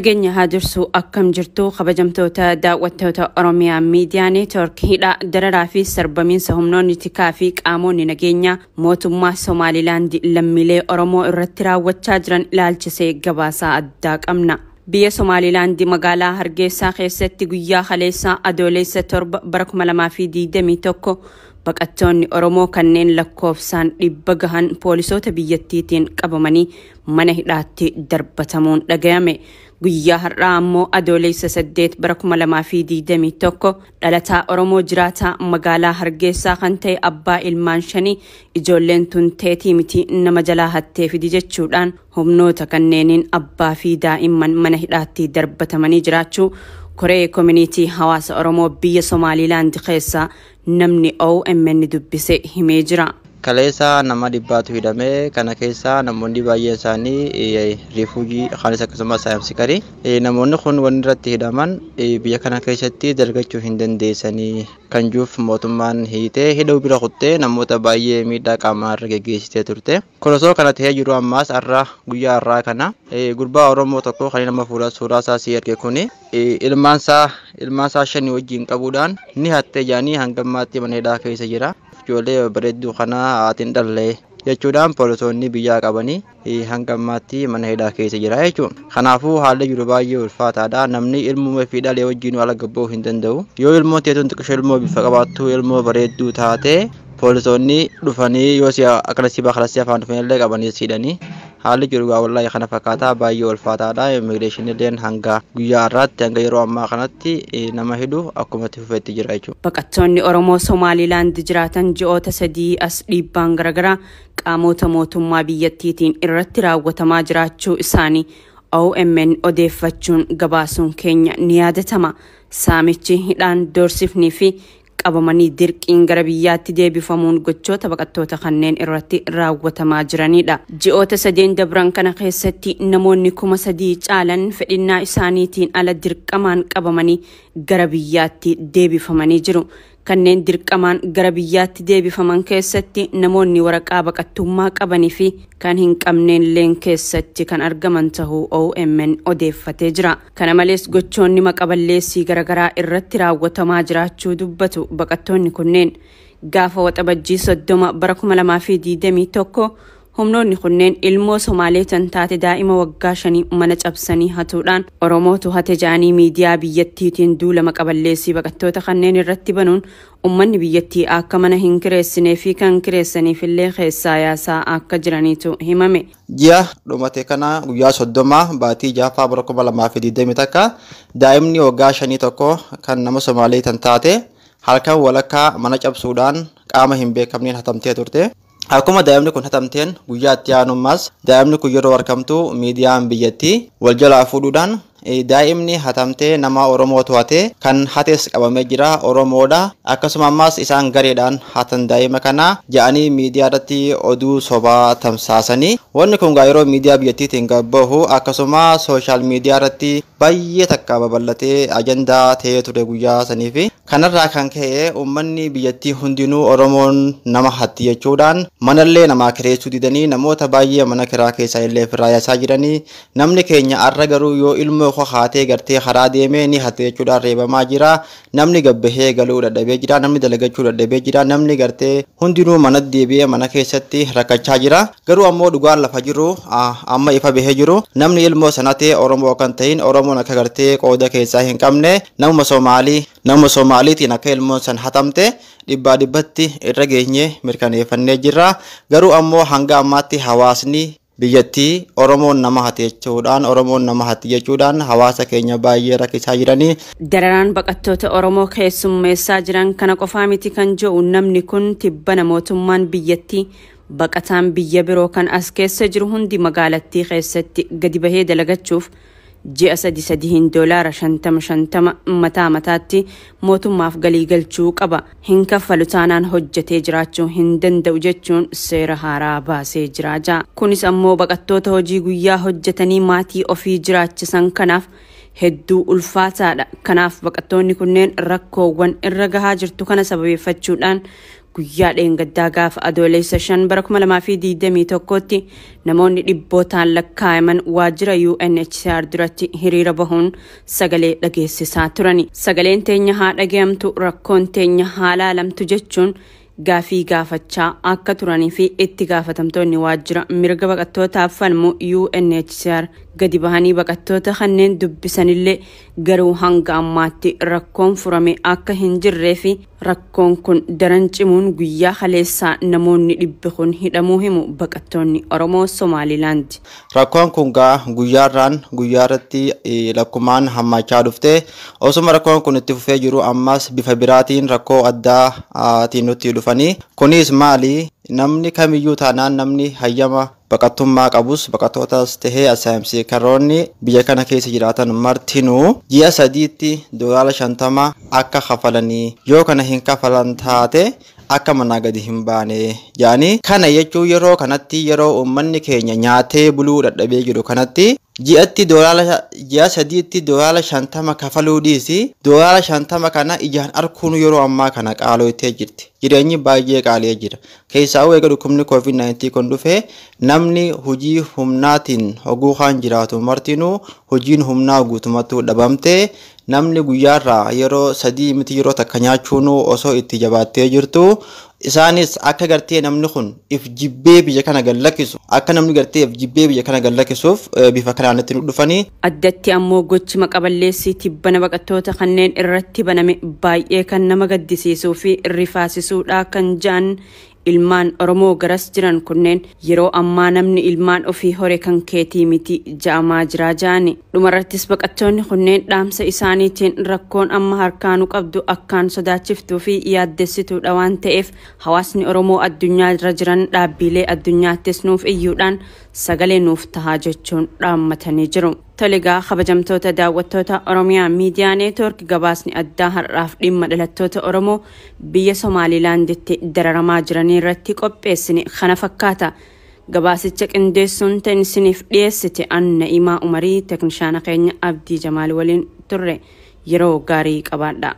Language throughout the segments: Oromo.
Nageenya haa dursu akkam jirtu kabajamtoota daawwattoota Oromiyaa Miidiyaa Neetwoork hidha dararaa fi sarbamiinsa humnoonni tikaa fi qaamonni nageenyaa mootummaa Somaalilaand lammiilee Oromoo irratti raawwachaa jiran ilaalchisee gabaasaa addaa qabna. Biyya Somaalilaand magaalaa Hargeysaa keessatti guyyaa kaleessaa adoolessa 7 bara 2021 baqattoonni Oromoo kanneen lakkoofsaan 100 gahan poolisoota biyyattiitiin qabamanii mana hidhaatti darbatamuun dhagayame. Guyyaa har'aa ammoo adoolessa 8 bara 2021 dhalataa Oromoo jiraataa magaalaa Hargeysaa kan ta'e abbaa ilmaan 5 ijoolleen tun teetii miti nama jalaa hattee fidi jechuudhaan humnoota kanneeniin abbaa fi daa'imman mana hidhaatti darbatamanii jiraachuu Koree Koominiitii Hawaasa Oromoo biyya Somaalilaand keessaa namni OMN dubbise himee jira. Kaleessa nama 100tu hidhame. Kana keessaa namoonni baay'een isaanii rifuujii kaanis akkasumas saayinsi namoonni kun wanni irratti hidhaman biyya kana keessatti dalagachuu hin dandeessanii kan juuf mootummaan hiitee hidhuu bira kuttee namoota baay'ee miidhaa qaamaa irra geggeessitee turte. Kun osoo kana ta'ee jiru ammaas har'a guyyaa har'aa kana gurbaa Oromoo tokko kan nama fuula suuraa isaa si erge kuni ilmaan isaa 5 wajjin qabuudhaan ni hattee jaanii hanga ammaatti mana hidhaa keessa jira. Ijoollee bareedduu kana haatiin dhallee jechuudhaan poolisoonni biyyaa qabanii hanga ammaatti mana hidhaa keessa jira jechuudha. Kanaafuu haalli jiru baay'ee ulfaataadha. Namni ilmuma fi dhalee wajjin ala gabboo hin danda'u. Yoo ilmoon teetuun xiqqishoo ilmoo bifa qabaattu ilmoo bareedduu taate poolisoonni dhufanii yoo si akkana si bakalasi afaan dhufanii illee qabanii siidhanii haalli jiru gaa wallaahi kana fakkaataa baay'ee ulfaataadha. Immigireeshinii illeen hanga guyyaa har'aatti hanga yeroo ammaa kanatti nama hidhu akkuma itti fufeetti jira jechuudha. Baqattoonni Oromoo Somaalilaand jiraatan ji'oota 3 as dhiibbaan garaagaraa qaamota mootummaa biyyattiitiin irratti raawwatamaa jiraachuu isaanii OMN odeeffachuun gabaasuun keenya ni yaadatama. Saamichi hidhaan doorsifnii fi qabamanii dirqiin gara biyyaatti deebifamuun gochoota baqattoota kanneen irratti raawwatamaa jiranidha. Ji'oota 3 dabran kana keessatti namoonni 3,000 caalan fedhinnaa isaaniitiin ala dirqamaan qabamanii gara biyyaatti deebifamanii jiru. Kanneen dirqamaan gara biyyaatti deebifaman keessatti namoonni waraqaa baqattummaa qabanii fi kan hin qabneen leen keessatti kan argaman ta'uu OMN odeeffatee jira. Kana malees gochoonni maqaballeessii garaagaraa irratti raawwatamaa jiraachuu dubbatu baqattoonni kunneen. Gaafa waxabajjii 30 bara 2021 humnoonni kunneen ilmoo Somaalee tan taate daa'ima waggaa 5 mana cabsanii hatuudhaan Oromootu hate ja'anii miidiyaa biyyattiitiin duula maqaballeessii baqattoota kanneen irratti banuun uummanni biyyattii akka mana hin kireessinee fi kan kireessaniif illee keessaa yaasaa akka jiraniitu himame. Ji'a dhumate kana guyyaa 30 baatii 6 bara 2021 daa'imni waggaa 5 tokko kan nama Somaalee tan taate halkan walakkaa mana cabsuudhaan qaama hin beekamneen hatamtee turte. Akkuma daa'imni kun hatamteen guyyaa itti aanummaas daa'imni kun yeroo argamtu miidiyaan biyyattii wal jalaa fuudhuudhaan daa'imni hatamtee nama Oromoo to'ate kan hates qabamee jira Oromoodha. Akkasuma ammaas isaan gareedhaan hatan daa'ima kana ja'anii miidiyaa irratti oduu sobaa tamsaasanii wanni kun gaa yeroo miidiyaa biyyattiitiin gabbahu akkasuma sooshaal miidiyaa irratti baay'ee takka babal'atee ajandaa ta'ee ture guyyaa sanii fi kanarraa kan ka'e uummanni biyyattii hundinuu Oromoon nama hatti jechuudhaan manallee namaa kireessuu didanii namoota baay'ee mana kiraa keessaa illee ofirraa yaasaa jiranii namni keenya har'a garuu yoo ilmoo haatee gartee karaa deemee ni hatte jechuudhaan reebamaa jira. Namni gabbahee galuu dadhabee jira. Namni dalagachuu dadhabee jira. Namni gartee hundinuu mana deebi'ee mana keessatti rakkachaa jira. Garuu ammoo dhugaan lafa jiru amma ifa bahee jiru namni ilmoo sanatee Oromoo kan ta'in Oromoon akka gartee qooda keessaa hin qabne namuma Somaaliitiin akka ilmoon san hatamte 100% irra geenye mirkaneeffannee jirra. Garuu ammoo hanga ammaatti hawaasni biyyattii Oromoon nama hate jechuudhaan Oromoon nama hatti jechuudhaan hawaasa keenya baay'ee rakkisaa jiranii. Dararaan baqattoota Oromoo keessummeessaa jiran kana qofaa miti kan jedhu namni kun tibbana mootummaan biyyattii baqataan biyya biroo kan as keessa jiru hundi magaalattii keessatti gadi bahee dalagachuuf ji'a 3 doolaara 50 mataa mataatti mootummaaf galii galchuu qaba. Hin kaffalu taanaan hojjetee jiraachuu hin danda'u jechuun seera haaraa baasee jira ja'a. Kunis ammoo baqattoota hojii guyyaa hojjetanii maatii ofii jiraachisan kanaaf hedduu ulfaataadha. Kanaaf baqattoonni kunneen rakkoowwan irra gahaa jirtu kana sababeeffachuudhaan guyyaa dheengaddaa gaafa adoolessa 5 bara 2021tti namoonni dhibbootaan lakkaa'aman waajjira UNHCR duratti hiriira bahuun sagalee dhageessisaa turani. Sagaleen teenya haa dhagayamtu, rakkoon teenya haa laalamtu jechuun gaafii gaafachaa akka turanii fi itti gaafatamtoonni waajjira mirga baqattootaaf falmu UNHCR gadi bahanii baqattoota kanneen dubbisanillee garuu hanga ammaatti rakkoon furame akka hin jirree fi rakkoon kun daran cimuun guyyaa kaleessaa namoonni dhibbi kun hidhamuu himu baqattoonni Oromoo Somaalilaand. Rakkoon kun gaa guyyaarraan guyyaarratti lakkumaan hammachaa dhufte. Osuma rakkoon kun itti fufee jiru ammas bifa biraatiin rakkoo addaatiin nutti dhufanii. Kunis maali? Namni kamiyyuu taanaan namni hayyama baqattummaa qabus baqattootas tahee asylum seekeroonni biyya kana keessa jiraatan martinuu ji'a 3tti $50 akka kafalanii yoo kana hin kafalan taate akka manaa gadi hin baane jaanii. Kana jechuun yeroo kanatti yeroo uummanni keenya nyaatee buluu dadhabee jiru kanatti ji'atti ji'a 3tti $50 kafaluu dhiisi $50 kana ijaan arkuun yeroo ammaa kana qaaloottee jirti. Jireenyi baay'ee qaala'ee jira. Keessaa eega dhukkubni COVID-19 kun dhufe namni hojii humnaatiin hoguu kan jiraatu martinuu hojiin humnaa guutumatti dhabamte. Namni guyyaarraa yeroo 3 miti yeroo takka nyaachuun osoo itti jabaattee jirtu isaanis akka gartee namni kun if jibbee biyya kana gallakkisu akka namni gartee if jibbee biyya kana gallakkisuuf bifa kanaan itti dhufanii. Addatti ammoo gochi maqaballeessii tibbana baqattoota kanneen irratti baname baay'ee kan nama gaddisiisuu fi rifaasisuudha kan ja'an ilmaan Oromoo garas jiran kunneen yeroo ammaa namni ilmaan ofii hore kan keetii miti ja'amaa jira ja'ani. Dhumarrattis baqattoonni kunneen dhaamsa isaaniitiin rakkoon amma harkaanuu qabdu akkaan sodaachiftuu fi yaaddessituudha waan ta'eef hawaasni Oromoo addunyaa irra jiran dhaabbilee addunyaattis nuuf iyyuudhaan sagalee nuuf tahaa jechuun dhaammatanii jiru. Tolegaa kabajamtoota daawwattoota Oromiyaa Miidiyaa Neetwoork gabaasni addaa har'aaf dhimma dhalattoota Oromoo biyya Somaalilaanditti dararamaa jiranii irratti qopheessine kana fakkaata. Gabaasicha qindeessuun ta'in isiniif dhiyeessite Anna Imaa Umarii teeknishaana keenya Abdii Jamaal waliin turre. Yeroo gaarii qabaadha.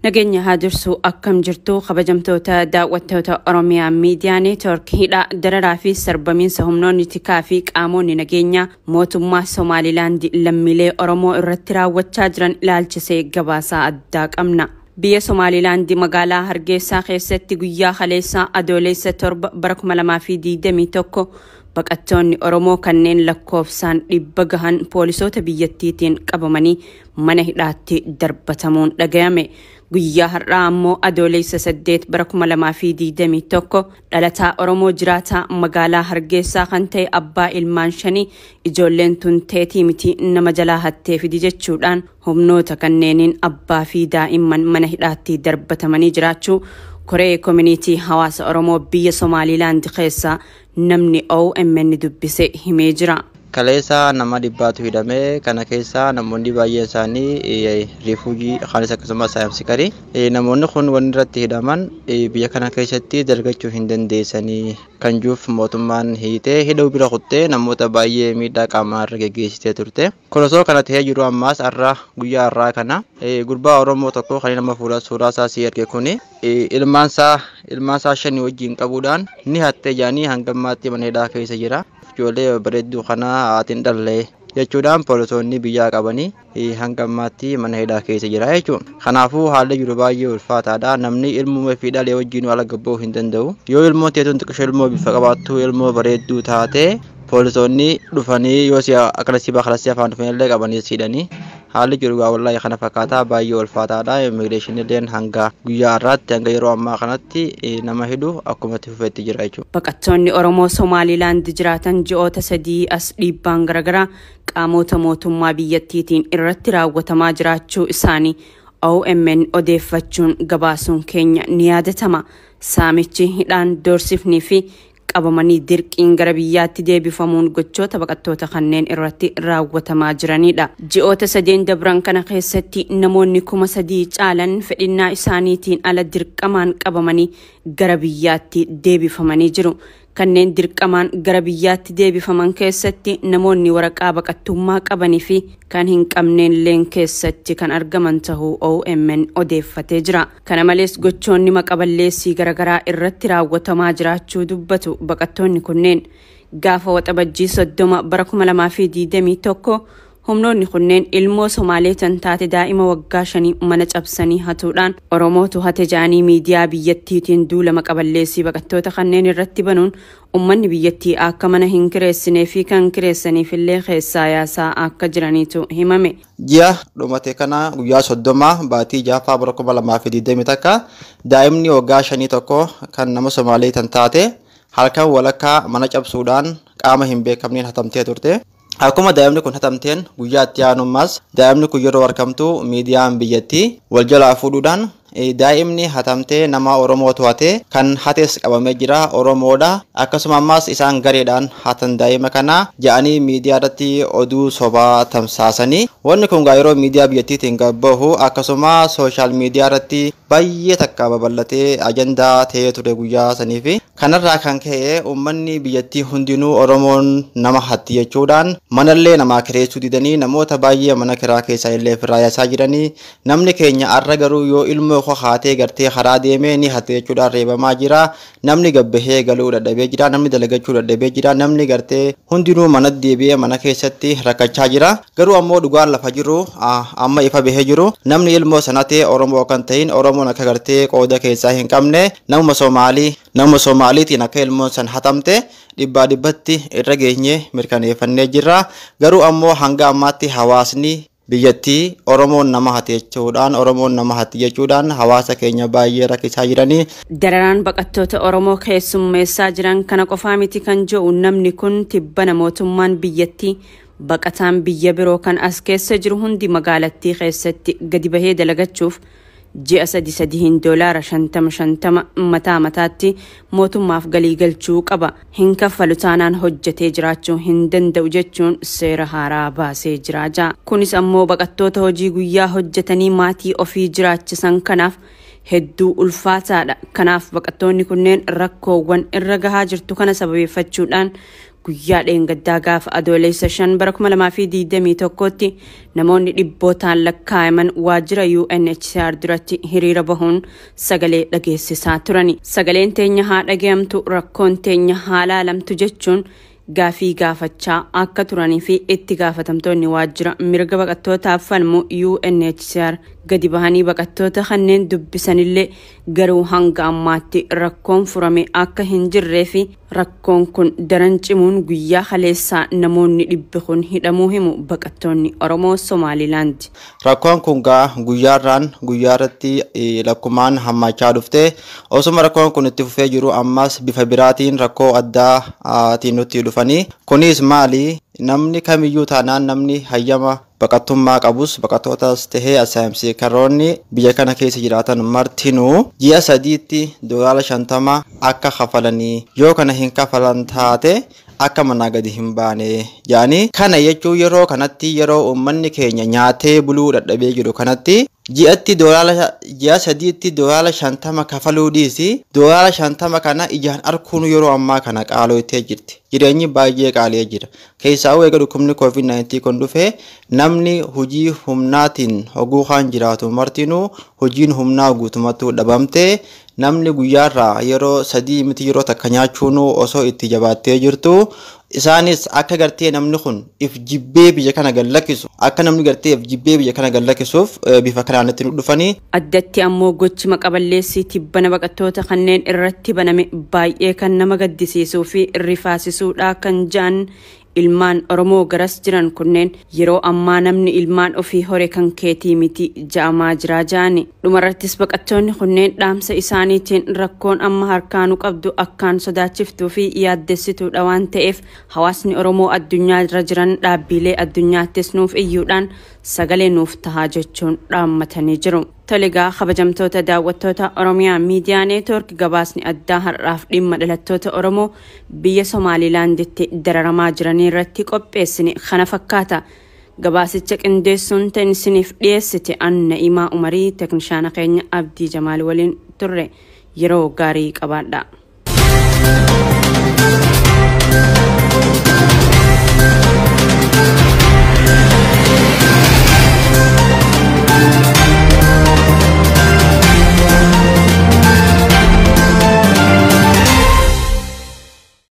Nageenya haa dursuu akkam jirtu kabajamtoota daawwattoota Oromiyaa Miidiyaa Neetwoork hidha dararaa fi sarbamiinsa humnoonni tikaa fi qaamonni nageenyaa mootummaa Somaalilaand lammiilee Oromoo irratti raawwachaa jiran ilaalchisee gabaasaa addaa qabna. Biyya Somaalilaand magaalaa Hargeysaa keessatti guyyaa kaleessaa adoolessa 7 bara 2021 baqattoonni Oromoo kanneen lakkoofsaan 100 gahan poolisoota biyyattiitiin qabamanii mana hidhaatti darbatamuun dhagayame. Guyyaa har'aa ammoo adoolessa 8 bara 2021 dhalataa Oromoo jiraataa magaalaa Hargeysaa kan ta'e abbaa ilmaan 5 ijoolleen tun teetii miti nama jalaa hattee fidi jechuudhaan humnoota kanneeniin abbaa fi daa'imman mana hidhaatti darbatamanii jiraachuu Koree Koominiitii Hawaasa Oromoo biyya Somaalilaand keessaa namni OMN dubbise himee jira. Kaleessa nama 100tu hidhame. Kana keessaa namoonni baay'een isaanii rifuujii kaanis akkasumas asylum seekerii. Namoonni kun wanni irratti hidhaman biyya kana keessatti dalgachuu hin dandeessanii kan jiruuf mootummaan hiitee hidhuu bira kuttee namoota baay'ee miidhaa qaamaa irra geggeessitee turte. Kun osoo kana ta'ee jiru ammaas har'a guyyaa har'aa kana gurbaa Oromoo tokko kan nama fuula suuraa isaa si erge kuni ilmaan isaa 5 wajjin qabuudhaan ni hattee jaanii hanga ammaatti mana hidhaa keessa jira. Ijoollee bareedduu kana haatiin dhallee jechuudhaan poolisoonni biyyaa qabanii hanga ammaatti mana hidhaa keessa jira jechuudha. Kanaafuu haalli jiru baay'ee ulfaataadha. Namni ilmuma fi dhalee wajjin ala gabboo hin danda'u. Yoo ilmoon teetuun xiqqishoo ilmoo bifa qabaattu ilmoo bareedduu taate poolisoonni dhufanii yoo si akkana si baakalasii afaan dhufanillee qabanii siidhanii haalli jiru gaa wallaahi kana fakkaataa baay'ee ulfaataadha. Immigireeshinii illeen hanga guyyaa har'aatti hanga yeroo ammaa kanatti nama hidhu akkuma itti fufeetti jira jechuudha. Baqattoonni Oromoo Somaalilaand jiraatan ji'oota 3 as dhiibbaan garaagaraa qaamota mootummaa biyyattiitiin irratti raawwatamaa jiraachuu isaanii OMN odeeffachuun gabaasuun keenya ni yaadatama. Saamichi hidhaan doorsifnii fi qabamanii dirqiin gara biyyaatti deebifamuun gochoota baqattoota kanneen irratti raawwatamaa jiranidha. Ji'oota 3 dabran kana keessatti namoonni 3,000 caalan fedhinnaa isaaniitiin ala dirqamaan qabamanii gara biyyaatti deebifamanii jiru. Kanneen dirqamaan gara biyyaatti deebifaman keessatti namoonni waraqaa baqattummaa qabanii fi kan hin qabneen leen keessatti kan argaman tahuu OMN odeeffatee jira. Kana malees gochoonni maqaballeessii garaagaraa irratti raawwatamaa jiraachuu dubbatu baqattoonni kunneen. Gaafa waxabajjii 30 bara 2021 humnoonni kunneen ilmoo Somaalee tan taate daa'ima waggaa 5 mana cabsanii hatuudhaan Oromootu hate ja'anii miidiyaa biyyattiitiin duula maqaballeessii baqattoota kanneen irratti banuun uummanni biyyattii akka mana hin kireessinee fi kan kireessaniif illee keessaa yaasaa akka jiraniitu himame. Ji'a dhumate kana guyyaa 30 baatii 6 bara 2021 daa'imni waggaa 5 tokko kan nama Somaalee tan taate halkan walakkaa mana cabsuudhaan qaama hin beekamneen hatamtee turte. Akkuma daa'imni kun hatamteen guyyaa itti aanummaas daa'imni kun yeroo argamtu miidiyaan biyyattii wal jalaa fuudhuudhaan daa'imni hatamtee nama Oromoo to'ate kan hates qabamee jira Oromoodha. Akkasuma ammaas isaan gareedhaan hatan daa'ima kana ja'anii miidiyaa irratti oduu sobaa tamsaasanii. Wanni kun yeroo miidiyaa biyyattiitiin gabbahu akkasuma sooshaal miidiyaa irratti baay'ee takka babal'atee ajandaa ta'ee ture guyyaa saniifi. Kanarraa kan ka'e uummanni biyyattii hundinuu Oromoon nama hatti jechuudhaan manallee namaa kireessuu didanii namoota baay'ee mana kiraa keessaa illee ofirraa yaasaa jiranii. Namni keenya arra garuu yoo ilmoo haatee gartee karaa deemee ni hatte jechuudhaan reebamaa jira. Namni gabbahee galuu dadhabee jira. Namni dalagachuu dadhabee jira. Namni gartee hundinuu mana deebi'ee mana keessatti rakkachaa jira. Garuu ammoo dhugaan lafa jiru amma ifa bahee jiru. Namni ilmoo sanatee Oromoo kan ta'in Oromoon akka gartee qooda keessaa hin qabne namuma Somaaliitiin akka ilmoon san hatamte dhibbaa dhibbatti irra geenye mirkaneeffannee jirra. Garuu ammoo hanga ammaatti hawaasni biyyattii Oromoon nama hate jechuudhaan Oromoon nama hate jechuudhaan hawaasa keenya baay'ee rakkisaa jiranii. Dararaan baqattoota Oromoo keessummeessaa jiran kana qofaa miti kan jedhu namni kun tibbana mootummaan biyyattii baqataan biyya biroo kan as keessa jiru hundi magaalattii keessatti gadi bahee dalagachuuf ji'a 3 doolaara 50 mataa mataatti mootummaaf galii galchuu qaba. Hin kaffalu taanaan hojjetee jiraachuu hin danda'u jechuun seera haaraa baasee jira ja'a. Kunis ammoo baqattoota hojii guyyaa hojjetanii maatii ofii jiraachisan kanaaf hedduu ulfaataadha. Kanaaf baqattoonni kunneen rakkoowwan irra gahaa jirtu kana sababeeffachuudhaan guyyaa dheengaddaa gaafa adoolessa 5 bara 2021tti namoonni dhibbootaan lakkaa'aman waajjira UNHCR duratti hiriira bahuun sagalee dhageessisaa turani. Sagaleen teenya haa dhagayamtu, rakkoon teenya haa laalamtu jechuun gaafii gaafachaa akka turanii fi itti gaafatamtoonni waajjira mirga baqattootaaf falmu UNHCR gadi bahanii baqattoota kanneen dubbisanillee garuu hanga ammaatti rakkoon furame akka hin jirree fi rakkoon kun daran cimuun guyyaa kaleessaa namoonni dhibbi kun hidhamuu himu baqattoonni Oromoo Somaalilaand. Rakkoon kun guyyaarraan guyyaarratti lakkumaan hammachaa dhufte. Osuma rakkoon kun itti fufee jiru ammas bifa biraatiin rakkoo addaatiin nutti dhufanii. Kunis maali? Namni kamiyyuu taanaan namni hayyama baqattummaa qabus baqattootas tahee asaayimsii karoonni biyya kana keessa jiraatan martinuu ji'a 3tti doolaara 50 akka kafalanii yoo kana hin kafalan taate akka manaa gadi hin baane yaani. Kana jechuun yeroo kanatti yeroo uummanni keenya nyaatee buluu dadhabee jiru kanatti ji'atti doolaara ji'a 3tti doolaara 50 kafaluu dhiisi doolaara 50 kana ijaan arkuun yeroo ammaa kana qaaloottee jirti. Jireenyi baay'ee qaala'ee jira. Keessaa eega dhukkubni COVID-19 kun dhufe namni hojii humnaatiin hoguu kan jiraatu martinuu hojiin humnaa guutumatti dhabamte. Namni guyyaarraa yeroo 3 miti yeroo takka nyaachuun osoo itti jabaattee jirtu isaanis akka gartee namni kun if jibbee biyya kana gallakkisu akka namni gartee if jibbee biyya kana gallakkisuuf bifa kanaan itti dhufanii. Addatti ammoo gochi maqaballeessii tibbana baqattoota kanneen irratti baname baay'ee kan nama gaddisiisuu fi rifaasisuudha kan ja'an ilmaan Oromoo garas jiran kunneen yeroo ammaa namni ilmaan ofii hore kan keetii miti ja'amaa jira ja'ani. Dhumarrattis baqattoonni kunneen dhaamsa isaaniitiin rakkoon amma harkaanuu qabdu akkaan sodaachiftuu fi yaaddessituudha waan ta'eef hawaasni Oromoo addunyaa irra jiran dhaabbilee addunyaattis nuuf iyyuudhaan sagalee nuuf tahaa jechuun dhaammatanii jiru. Tolegaa kabajamtoota daawwattoota Oromiyaa Miidiyaa Neetwoork, gabaasni addaa har'aaf dhimma dhalattoota Oromoo biyya Somaalilaanditti dararamaa jiranii irratti qopheessine kana fakkaata. Gabaasicha qindeessuun ta'in isiniif dhiyeessite Anna Imaa Umarii, teknishaana keenya Abdii Jamaal waliin turre. Yeroo gaarii qabaadha.